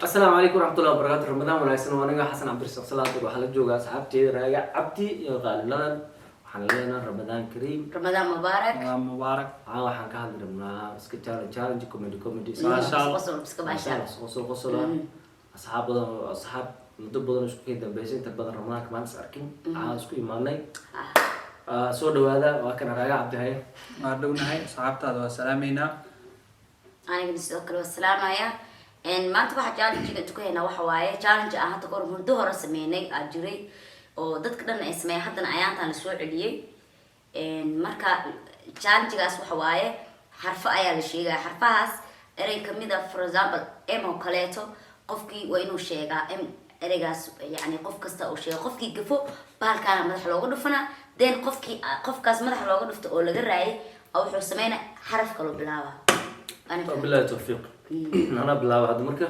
Asalaamu calaykum waraxmatullahi wabarakaatu. Ramadaan wanaagsan. Waa aniga Xasan Cabdirasaaq Salaad. Waxaa la joogaa asxaabteeda Raaga Cabdi iyo Qaaliladan. Waxaan leenahay Ramadaan kariim. Ramadaan mubaarak. Ramadaan mubaarak. Caa waxaan ka hadli rabnaa iska challenge, challenge, comedy, comedy. Maasha Allah. Qosol, iska baashaal. Qosol, qosola. Asxaab badan oo asxaab muddo badan isku kii dambeysay, inta badan Ramadaanka maanta is arkin, caa isku imaanay. Ah, soo dhawaada. Waa kana Raaga Cabdi haye. Waa dhownahay, asxaabtaada waa salaameynaa. Anigana sidoo kale waa salaamaya. Maanta waxaa challenge-ga inta ku haynaa waxa waaye challenge aan hadda kahor muddo hore sameynay aa jiray oo dadka dhan ay sameeyeen, haddana ayaantaan la soo celiyey. Marka challenge-gaas waxa waaye xarfo ayaa la sheegaya, xarfahaas erey kamid a, for example M oo kaleeto, qofkii waa inuu sheegaa M ereygaas, yani qof kasta uu sheego. Qofkii gafo bahalkaana madaxa looga dhufanaa. Then qofkii qofkaas madaxa looga dhufto oo laga raayay oo wuxuu sameynaa xaraf kaloo bilaaba. Wabillahi tawfiiq. Anaa bilaaba hadda. Marka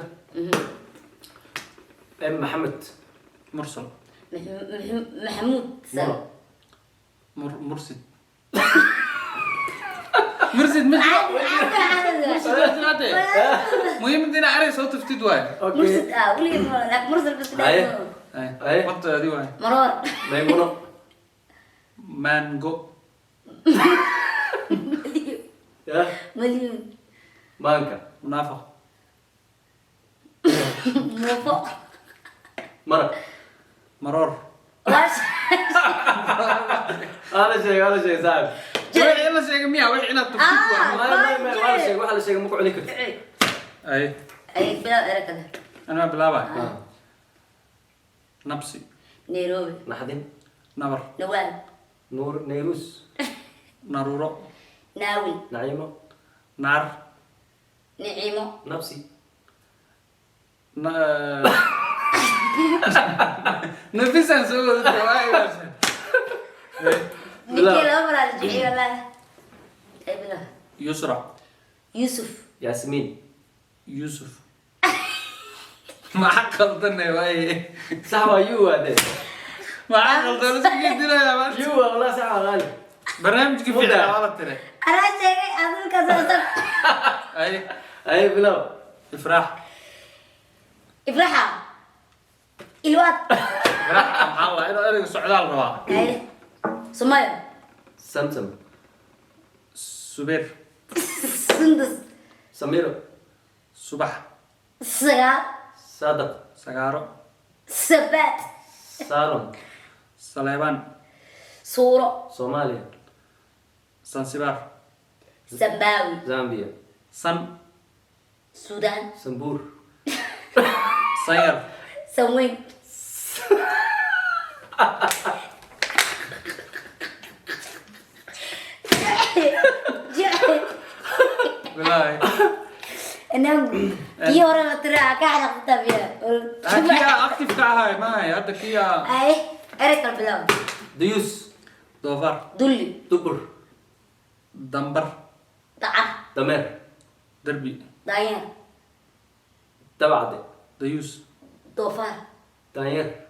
M, Maxamed. Mursal. Maxamuud. Muro. Mursid, mursid ma jiro, mursid ma jiro hadde. Muhiimada inaa erey soo tuftid waay. Okay. Mursid ah weligeed mursal bas. Haye. Ay, Ay. waqti adi waay. Maroor. Maymuno. Mango. Ya. Malyuun. Maanka. Munaafaq. Muufo. Maraq. Maroor. Waa la sheegay, waa la sheegay, saaxib. Wixii in la sheegay miya? Wixii inaad tuftid waay. Waa la sheegay, waxa la sheegay ma ku celin kartid. Ay. Ay, bilaw ere kale. Anaa bilaabay. Nabsi. Nairobi. Naxdin. Nabar. Nawaal. Nuur, Nayrus. Naruuro. Naawil. Naciimo. Naar. Niciimo. Nabsi. Nafisaan soo wada. Ninkii laba maraa la jeciyay wallahi. Ay, bilaw. Yusra. Yusuf. Yaasmiin. Yusuf maxaa qaldanay waaye? Sax waa yu waa de. Maxaa qaldan? Isku gedinaya maanta. Yu waa, wallah, sax waa qaali. Barnaamijka fiican waa la tiray. Anaa sheegay adulkaas. Ay. Ay, bilow. Ifraax. Ifraxa ilwaad. Ifraax maxaa waa inuu ereyga socdaal rabaa. Ay, sumayo. Samsam. Subeer. Sundus. Samiro. Subax. Sagaal. Sadaq. Sagaaro. Sabaad. Salom. Saleebaan. Suuro. Soomaaliya. Sansibaar. Sambaawi. Zambia. San. Suudaan. Sambuur. Sanyar. Sanweyn. Bilaahi. Kii hore la tiraa ka xadaqta biya. Kiya active ka ahay maahay hadda kiya. Ay, erey kal bilaw. Duyus. Doofaar. Dulli. Dubur. Dambar. Dacar. Dameer. Derbi. Daanyeer. Dabacde. Dayuus. Doofaar. Daanyeer.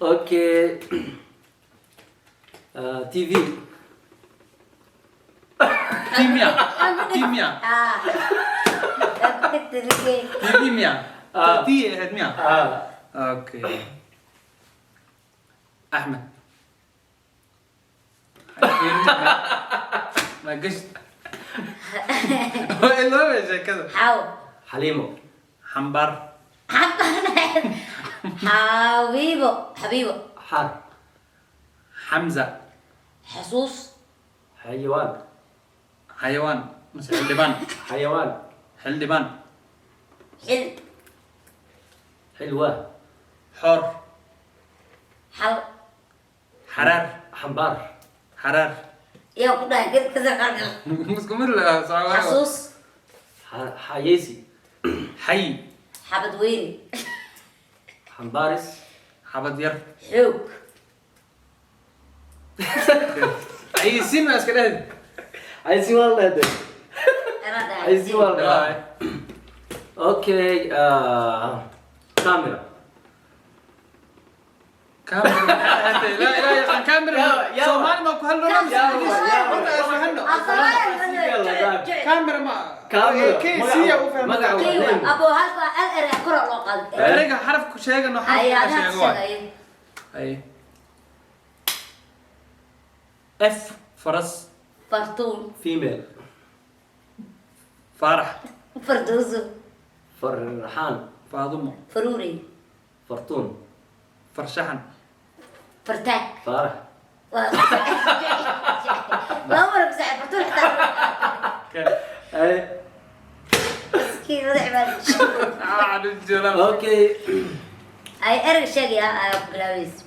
Okay. TV. Timia, timia. Ah. TV miya? Ah. T ahayd miya? Ah. Okay, Axmed ma gash waa iloobe sheekada. Xaw. Xaliimo. Xambaar. Xabiibo, xabiibo. Xaar. Xamza. Xasuus. Xayawaan. Xayawaan mase xildhibaan? Xayawaan. Xildhibaan. Xil. Xilwa. Xoor. Xal. Xaraar. Xambaar. Xaraar. Yaa ku dhahay kasoo qarqar? Isku mid la. Xasuus. Xayeysi. Xay. Xabad weyne. Xambaaris. Xabad yar. Xoog. Xayeysiin ma iska dhehdi? Xayeysi waa la dhahday. Anaa dhahay. Xayeysi waa la dhahay. Okay, camera. Camera, laa ilaaha illa camera. hadlona mise Yaa English? waa, yaa waa. Horta isfahanno. Afsoomaali. Camera ma Camera. K C u fahmay. Magaca waa name. Abo halka hal erey kor loo qaado. Ereyga xarafku sheegano, Ay, xarafka adaa sheego waay. sheegay. Ay. F, faras. Fartuun. Female. Faarax. Farduuso. Farxaan. Faadumo. Faruuri. Fartuun. Farshaxan. Fartaag. Faarax. Laba mar ku saxay fartuun xitaa. Ay. Miskiin madax baa. Ah, dhul. Okay. Ay, ereyga sheegaya ayaa ku bilaabaysa.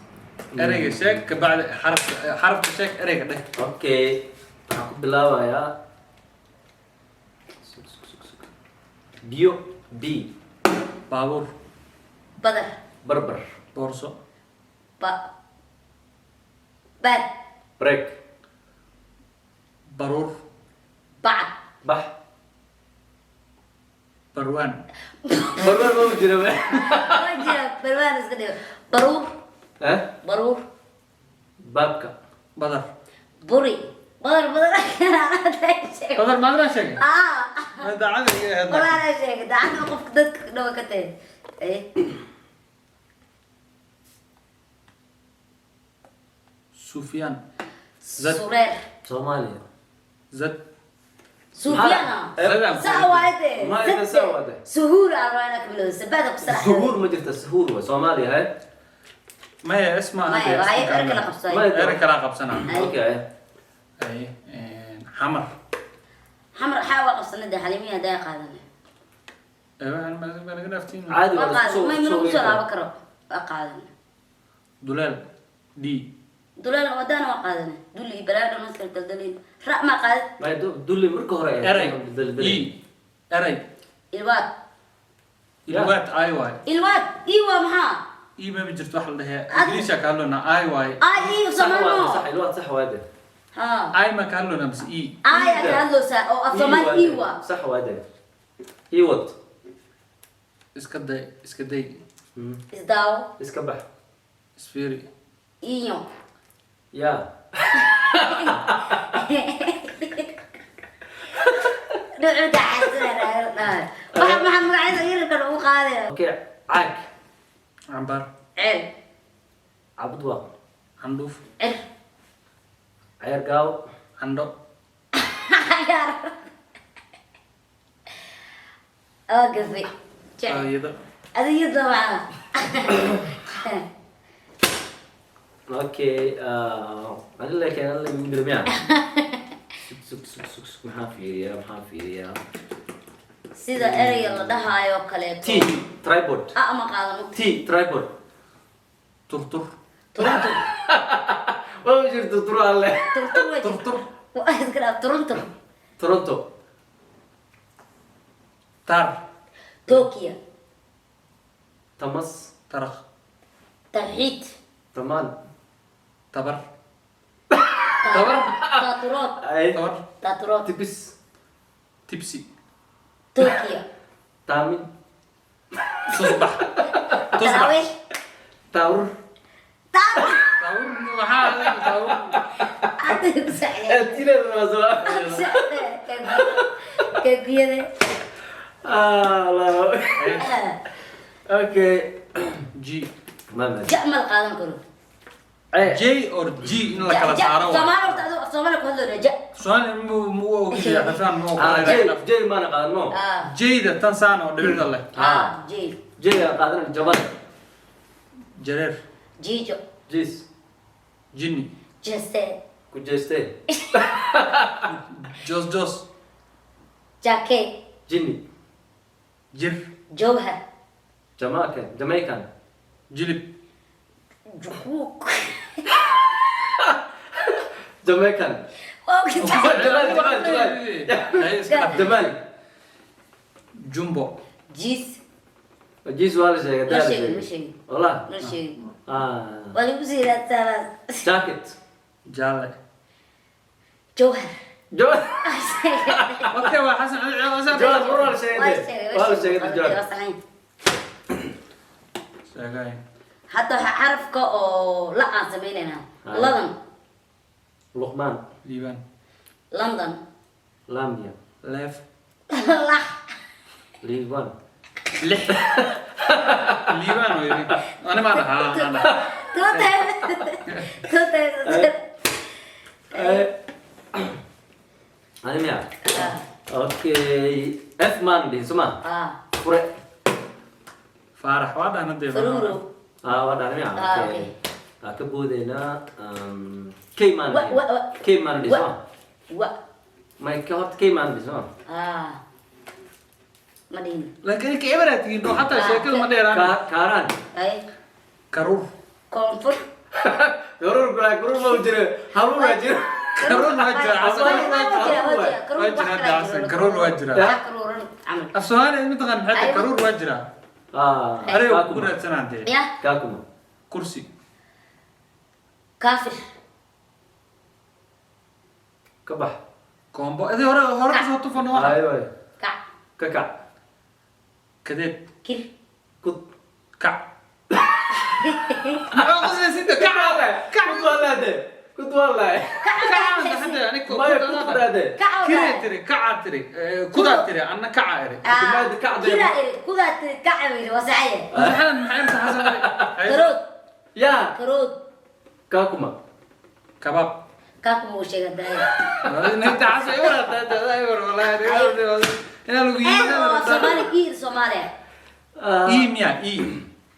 Ereyga sheeg, kabacdi xarafka. Xarafka sheeg, ereyga dheh. Okay, waxaan ku bilaabayaa. Sug, sug, sug, sug. Biyo, B. Baabuur. Badar. Barbar. Boorso. Ba baad. Break. Baruur. Bacad. Bax. Barwaan. Barbar ma jiro. Ma jira barwaan, iska dhigo baruur. Eh. Baruur. Baabka. Badar. Buri, badar, badar. Badar maadana sheegay. Ah. Ma daacada iga ahayd laakiin. Walaala sheegay daacadda, qofka dadka dhawa ka tahay. Eh. Sufyaan. Zad. Sureer. Soomaaliya. Zad. Suufyaana. Zadaan. Saa waayde. Ma inta saa waayde. Suhuur aan rabaa inaa ka bilowdo sabada ku sarax. Suhuur ma jirta, suhuur waa Soomaaliya, he. Maya, isma. Maya, waxay erey kala qabsaday. Maya. Erey kala qabsanaa. Ay. Okay. Ay, xamar. Xamar xaa waa qabsanay dee, xalimihi haddaa qaadanay. Ee, waxaan ma naga dhaaftiin. Caadi. Waa waa qaadan soo may mana kusoo soo laaban karo, waa qaadanay. Duleel, D. Duleel wadaana waa qaadanay, duli iyo balaayo dhan maskala daldalin ra ma qaadid. Maya, dulli marka hore ayaa Erey. daldalay. E, erey. Ilwaad. Ilwaad I waay. Ilwaad ii waa maxaa? E ma jirto wax la dhahee. Ingiriisha ka hadloonaa, I waay. Ay, ii Sax waa, Soomaali. sax, ilwaad sax waa de. Ha. I ma ka hadloonaa mise E? Ay aad ka hadloosaa oo af Soomaali ii waa. Sax waa de, iwad. Iska day, iska day. Isdaawo. Iska bax. Isfiiri. Iinyo. Ya. Dhucuda xasana waxa maxaa magacyada yararkan ugu qaadaya. Okay, caag. Cambaar. Ceel. Cabudwaaq. Candhuuf. Cir. Ceer gaaw. Candho. Cayaar oo gafe jecel. Aayado. Adiga dabacda. Okay, ani laakiin ani lagu diro miya? Sug, sug, sug, sug, sug, maxaan fiiriyaa, maxaan fiiriyaa? Sida ereyga la dhahaayo kaleeto. T, tripod. A ama qaadano. T, tripod. Turtur. Turuntur. Waa jirto turu alle. Turtur waa jirta. Turtur. Waa iska dhaaf turuntur. Toronto. Taar. Tokyo. Tamas. Taraq. Tarxiid. Tamaan. Tabar, tabar. Taturood. Ay. Tabar. Taturood. Tibis. Tibsi. Tokyo. Taamin. Tusbax, tusbax. Taraawiix. Taawur. Taar. Taawur maxaa taawur? Hadda ku sacday. Tileeda waa soo. Kakuyada. Ah, Allah. Okay. G. Mama. Ja ma la qaadan karo. J or G in la kala saaro waa. Soomaali horta, adigu af Soomaali ku hadlooda ja. Soomaali mu ogiya xafaan mu. Ah, J, J maana qaadano. Ah. J-da tan saan oo dhibicda leh. Ah, J. J aan qaadan, jabal. Jareer. Jiijo. Jis. Jinni. Jeste. Ku jeeste. Jos jos. Jake. Jinni. Jir. Jowhar. Jamaican, Jamaican. Jilib. Jukuuk. Jamaican. Waa ku Jamaal, Jamaal, Jamaal. Ay, iska dhaaf. Jamaal. Jumbo. Jiis. Jis waa la sheegay. La sheegay, la sheegay. Wallah. La sheegay. Ah. Waa lagu sii raadsaanaas. Jacket. Jaalle. Jowhar. Jawad. Okay, waa Xasan Xasan. Jawad waa la Waa sheegay. sheegay. Waa la sheegay Jawad. Waa saxan. Sheegay. Hadda waxaa xarafka oo la aan sameynaynaa. Ah. Ladan. Luqmaan. Liibaan. London. Lamia. Leef. Lax. Liiban. Lix. Liibaan wey. Ani maa dhahaa, anaa dhahaa. Two times, two times. Ani miya? Okay, F maan dhihin soma? Ah. Fure. Faarax waa dhahna dee. Faruuro. Ah, waa dhahna miya? Ah, okay. okay. Waa ka boodeynaa. K maan Wa- dhihin. wa- wa- K maan dhihin wa- soma? Wa. May ka horta K maan dhihin soma? Ah, ma dhihin. Laakiin ka eberaa tihiin oo xataa sheekadu ma dheeraan. Kaaraan. Ay. Karuur. Koonfur. Garuur kula garuur ma jiro, haruur waa jiro. Karuur waa jira. Waa Xasan. jira, waa jira. Karuur Waa wax jira, kalaa Xasan. jiro. Karuur waa jira. Wax karuuran camal. Af Soomaaliya mataqaan maxay tahay? Karuur waa jira. Ah. Ereyga ku Kaakuma. raadsanaan dee. Ya. Kaakuma. Kursi. Kaafir. Ka bax. Koombo. Idii hore hore kasoo tufano waxa. Ay way. Kac. Ka kac. Kadeed. Kir. Kud. Kac. Maxaa qoslaysid? Kac. Kac. Kud waa laade. Kud waa laay. Kac. Kac hadda ani ku. Maya kud laade. Kac. Kiree tiri, kaca tiri, kudaa tiri, anna kaca iri. Kira iri, kudaa tiri, kac iri, waa saxaya. Maxaa maxay irta Xasan? Karood. Ya. Karood. Kaakuma. Kabaab. Kaakuma uu sheega daaya. Inta Xasan iwar hada iwar wallahi inaa lagu Ee waa yimaado. Soomaali, iir Soomaaliya. E miya E.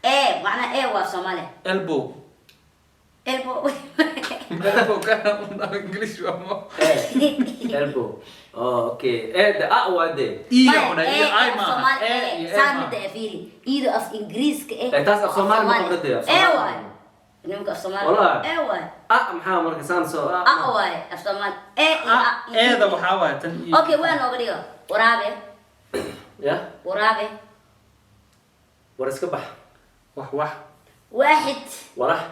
Ee macnaa ee waa Soomaaliya. Elbow. Elbow. Elbow ka English waa mo. Elbow. Oh, okay. Eh, de a waa de. E yaa una E I ma. Soomaali E ee iyo saan E ma. midda ee fiiri iido af Ingiriiska eh. Eh, taas af Soomaali ma qabnade, af Ee Soomaali. waay nimanka af Soomaali. Wallahi. Ee waay. A maxaa marka saan soo a. A waay af Soomaali ee iyo a iyo Eeda waxaa waaye tan E. Okay, waa nooga dhigo waraabe. Ya. Waraabe. War iska bax. Wax wax. Waaxid. Walax.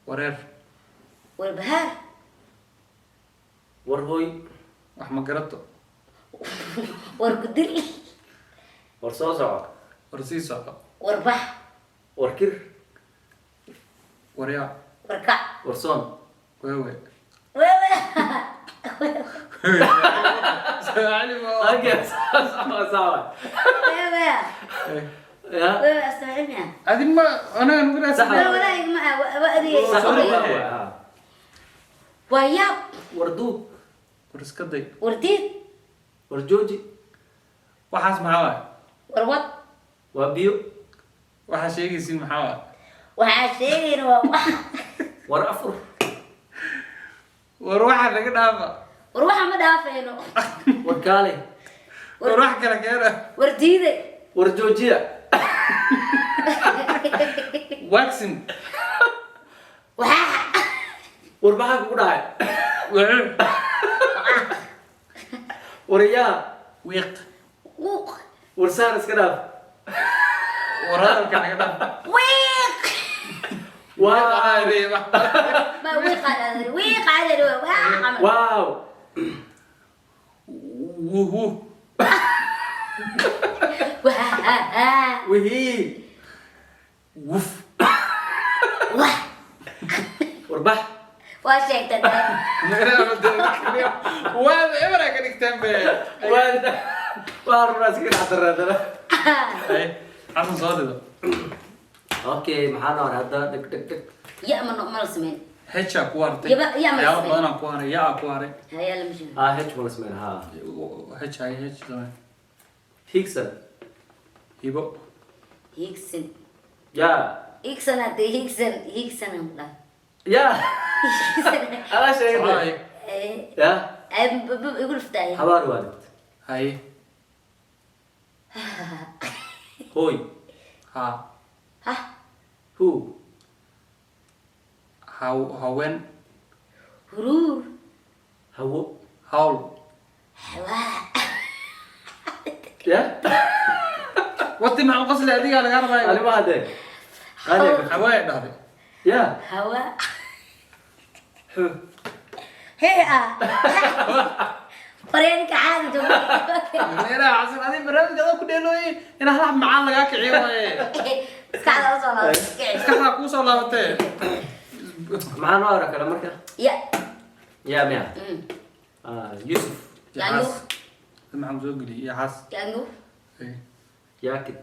Wareer. Warbahaar. War hooy. Wax ma garato. War kudir. War soo soco. War sii soco. Warbax. War kir. Waryaa. Warkac. War soon. Wewe. Wewe. Soomaali ma. Okay, sawa sawa. Wewe. Ya. Wewe astacilmiya. Adi ma anaga nugu raadsan. Wewe walaahi ma waa adiga. Sax Sorry. waa waa. Waa yaab. War duub. War iska day. Wardiid. War jooji. Waxaas maxaa waaye? Warwad. Waa biyo. Waxaa sheegaysiin maxaa waaye? Waxaa sheegayna waa wax. War afur. War waxaa laga dhaafa. War waxa ma dhaafayno. War kaale. War wax kale keena. War diiday. War joojiya. Waxin. Waxaa. War maxaa kugu dhacay? Wuxuu. War yaa. Wiiq. Quuq. War saan iska dhaaf. War hadalka naga dhaaf. Wiiq. Wow. Ma wiiq على wiiq على waa camal. Wow. Wuh wuh. Waa. Wihii. Wuf. Wah. War bax. Waa sheegtay. Waa ebra ka dhigteen be. Waa waa rabnaa iska dhacdaraadana. Ay, Xasan soo dhido. Okay, maxaa noo hadda dheg dheg dheg. Ya ma ma la sameyn. H ku hartay. Ya ma Waxyaabo sameyn. badan ku haray, yaa ku haray. Haya lama sheego. Ah, H ma la sameyn ha. H ay H samee. Higsan. Hibo. Higsan. Ya. Higsan hadee higsan higsan aan dhahay. Ya. Ala sheegay. Ay. Ya. Ay igu dhuftay. Habaar waalid. Hay. Hooy. Ha. Ha. Hu. Haw haween. Huruur. Hawo. Hawl. Hawaa. Ya. Wati maxaa qosli adiga laga rabaa. Ali ma hadee. Ali. Hawee dhahday. Ya. Hawaa. Hu. Hee ah. Qoryaanka caadi joogo. Meeraha Xasan adiga barnaamijka adoo ku dheelooyay in hal macaan lagaa kiciyo waaye. Maskaxda usoo laabatay. Maskaxda kuu soo laabatee. Maxaa noo ara kale marka? Ya. Ya miya? Mm. Ah, Yusuf. Yaxaas. Maxaan soo geliyay yaxaas? Yaanyo. Eh, Yaakid.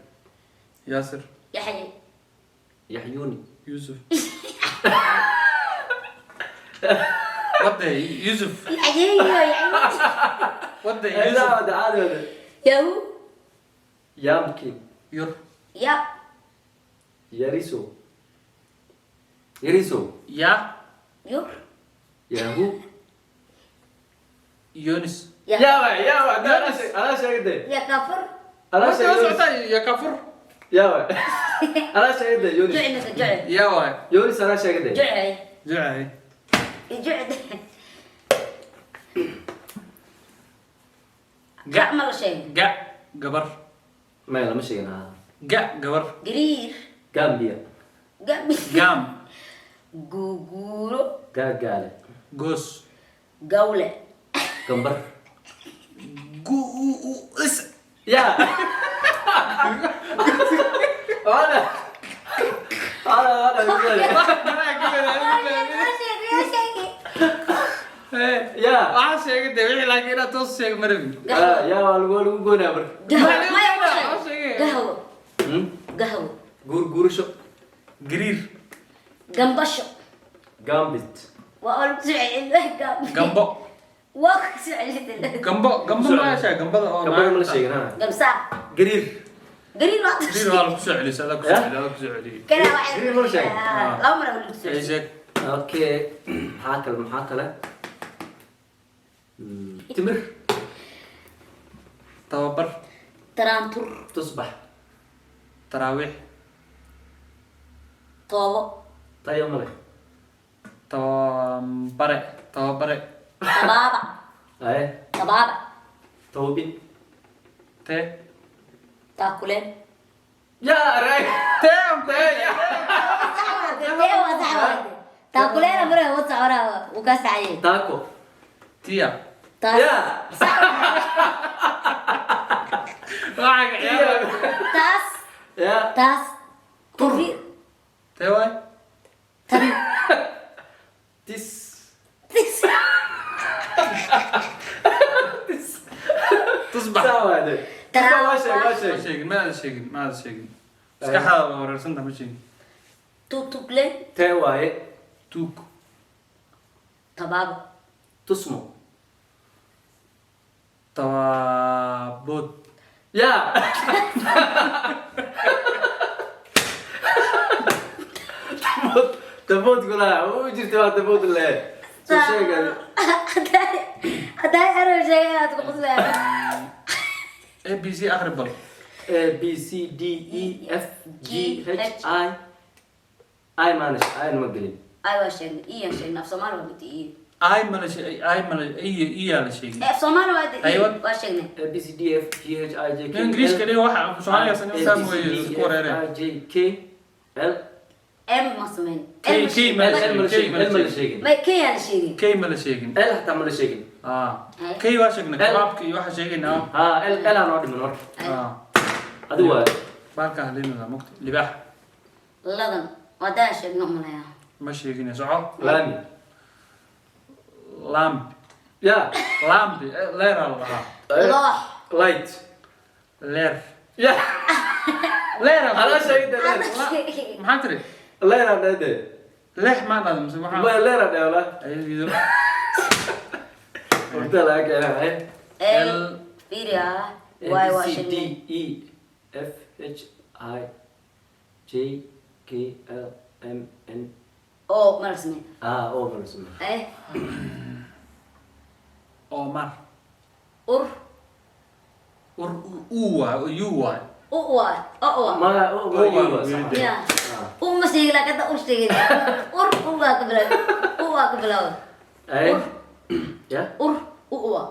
Yaasir. Yaxye. Yaxyuuni. Yusuf. Wade Yusuf. Yaxye yaxye. Wade Eh, Yusuf. la, caadi wade. Yahu. Yamkin. Yur. Ya. Yariso, Yariso. Ya. Yur. Yahu. Yonis. Ya. Ya waay, ya waay, anaa sheegay. Ya kafur. Anaa Wade waa sheegay. socotaa ya kafur. Ya waay, anaa sheegay Yonis. Jucnaka juc. Ya waay. Yonis anaa sheegay. Jucay. Jucay. Jucd. Ga. Ga ma la sheegay? Ga gabar. Maya, lama sheegin ha. Ga gabar. Gariir. Gambia. Gabi. Gam. Guguuro. Gaagaale. Goos. Gawle. Gambar. Gu u u is. Ya, ana ana ana. Ya. Waxaa sheegay dee wixii, laakiin inaad toos sheeg ma rabin. Ah, ya waa lagu goynaa marka. Gahwo. Maya ma Waxaa sheegay. sheegay. Gahwo. Gahwo. Guurguurasho. Gariir. Gambasho. Gambit. Waa lagu soo celiyay gam. Gambo. Waa ku soo celiyay. Gambo, gambo ma sheeg, gambada oo. Gambada ma la sheegin ha. Gamsaar. Gariir. Gariir waa. Gariir waa lagu soo celiyay, adaa ku soo Ya? celiyay, adaa ku soo celiyay. Kana waxay. Gariir ma la sheegay? Laba mar lagu soo Ay celiyay. sheeg. Okay, maxaa kale? Timir. Tababar. Taraantur. Tusbax. Taraawiix. Toobo. Tayo male. Tababare, tababare. Tabaaba. Aye. Tabaaba. Toobin. Tee. Taakuleen. Ya ray. Tee. Tee ya. Tee waa sax waay. Taakuleen amre waa sax waraa wuu kaa saxayay. Taako. Tiya. Taas. Ya. Waxaa ka ciyaara. Taas. Ya. Taas. Turi. Tee waay. Tan. Tis. Tis. Tis. Tusbax. Saa waay de. Tusbax waa sheeg, waa Ma sheeg. sheegin, ma aada sheegin, ma aada sheegin. Maskaxdaada waa wareersanta, ma sheegin. Tutuble. Tee waaye. Tuug. Tabaaba. Tusmo. Tababood. Ya. Tabood, tabood kula u jirta waa tabood le soo sheegay. Hadday erey sheegay inaad ku qoslaya. A B C akhri bal. A B C D E F G H I I minus I ma gelin. Ay waa sheegnay, iyaan sheegnay, af Soomaali waa mid iyo. I ma la sheegay, I ma la iyo iyaa la sheegay. Af Soomaali waa Aywa. waa sheegnay. A B C D F G H I J K Nin Ingiriiska dhigo, waxa Soomaaliga san A B fahmi C weeye D isku F wareereen. I J K L. M ma samayn. K K ma L la L ma la sheegin, sheegin. K ma L ma la la sheegin. sheegin. May K yaa la sheegin. K ma la sheegin. L hataa ma la sheegin. Ah. Ay. K waa sheegnay, L. kabaabka iyo waxa sheegaynaa. Ha, L L aan noo dhiman marka. Ah. Adigu waa. Baalka haleynada mugta libaax. Ladan waa sheegno umaleeyaa. Ma sheegin, soco. Laami. Lamb. Ya. Lambi leer aa la dhahaa. Loox. Light. Leer. Ya. Leer aa. Anaa sheegay leer. Maxaa tiri? Leer aan dhahay. Leex maa dhahda mise waxaa? Ma leer aan dhahay walaa. Ayadiido. Horta laga keenay. L fiiriya. A Y waa B C D sheegnay. E F H I J K L M N. O ma la samayn. Ah, O ma la sameyn. Eh. Omar. Ur. Ur u waay, u waay. U waay, o waay. Ma O O ma U waa waa sax. Ya. Ah. U ma sheegin laakiin hadda ur sheegin. Ur u waa ka bilaabay, u waa ka bilaabay. Ay. Ya. Ur u waa.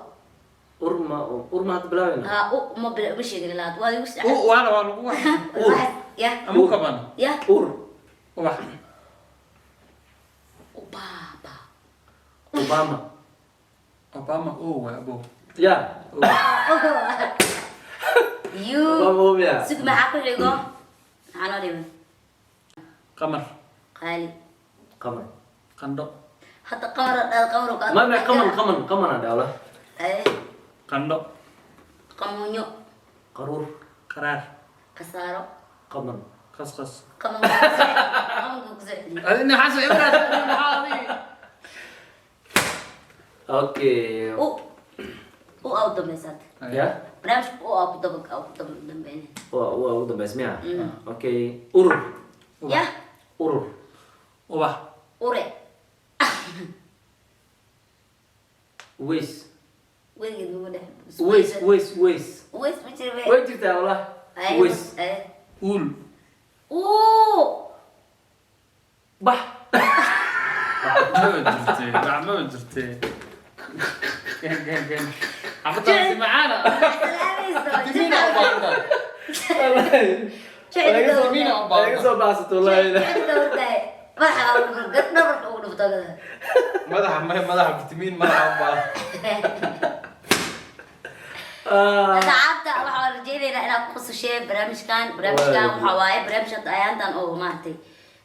Ur ma ur ma hadda bilaabeyna. Ha, u ma bila ma sheegin ilaa waa igu U waana waa lagu wax. Ur. Ya. Ama u kaban. Ya. Ur. Ubax. Ubaba. Obama. Obama o waay abo. Ya. U. Obama o ya. Sug, maxaa ku xigo? Maxaa noo dhiman? Qamar. Qaali. Qamar. Qandho. Hadda qamar dhaad, qamar ka. Ma qaman, qaman, qaman dhaala. Eh. Qandho. Qamuunyo. Qaruur. Qaraar. Khasaaro. Qaman. Qasqas. Qaman, qamanka kusoo celiyo. Adina xasan ibraad maxaa adiga? Okay. U aa u dambaysa hadda. Ya. Barnaamijka u aa ku daba, aa ku daba dambeynay. Waa ugu dambeys miya? Okay, urur. Ya. Urur. Ubax. Ure. Uweys. Weligeed magu dhex. Uweys, uweys, uweys. Uweys ma jira. Way jirtaa wallah, uweys. Uul. Uu. Bax. Maba jirtee, wax maba jirtee. Gen gen gen, xabadaasi macaana. Timiina u baahanta. Timiina u Laga baahanta. soo baxsato wallahi. Madaxa ugu dhufto. Madaxa may, madaxa fitamiin, madaxa u baahan. Asxaabta, waxaan rajeynaynaa inaad ku qosasheen barnaamijkan. Barnaamijkan waxaa waaye barnaamij hadda ayaantan oo maaragtay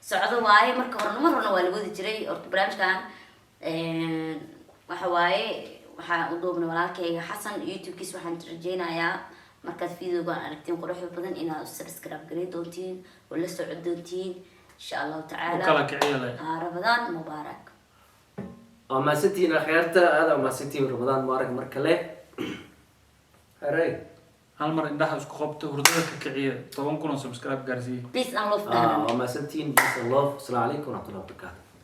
socdo waaye. Marka horena, mar horena waa la wadi jiray horta barnaamijkan. Waxa waaye waxaan u duubnay walaalkayga Xasan YouTube-kiis. Waxaan rajeynayaa markaad videogan aragtiin quruxda badan inaad subscribe garin doontiin oo la socon doontiin, insha Allahu U tacaala. Kala kiciya le. Ramadaan mubaarak. Waa mahadsantihiin akheerta, aada waa mahadsantihiin. Ramadaan mubaarak mar kale. Haray. Hal mar indhaha isku qabta, hurdada ka kiciya, 10,000 oo subscribe gaarsiiya. Peace and love. Dhahnan. Waa mahadsantihiin. Peace and love. Asalaamu calaykum waraxmatullahi wabarakaatu.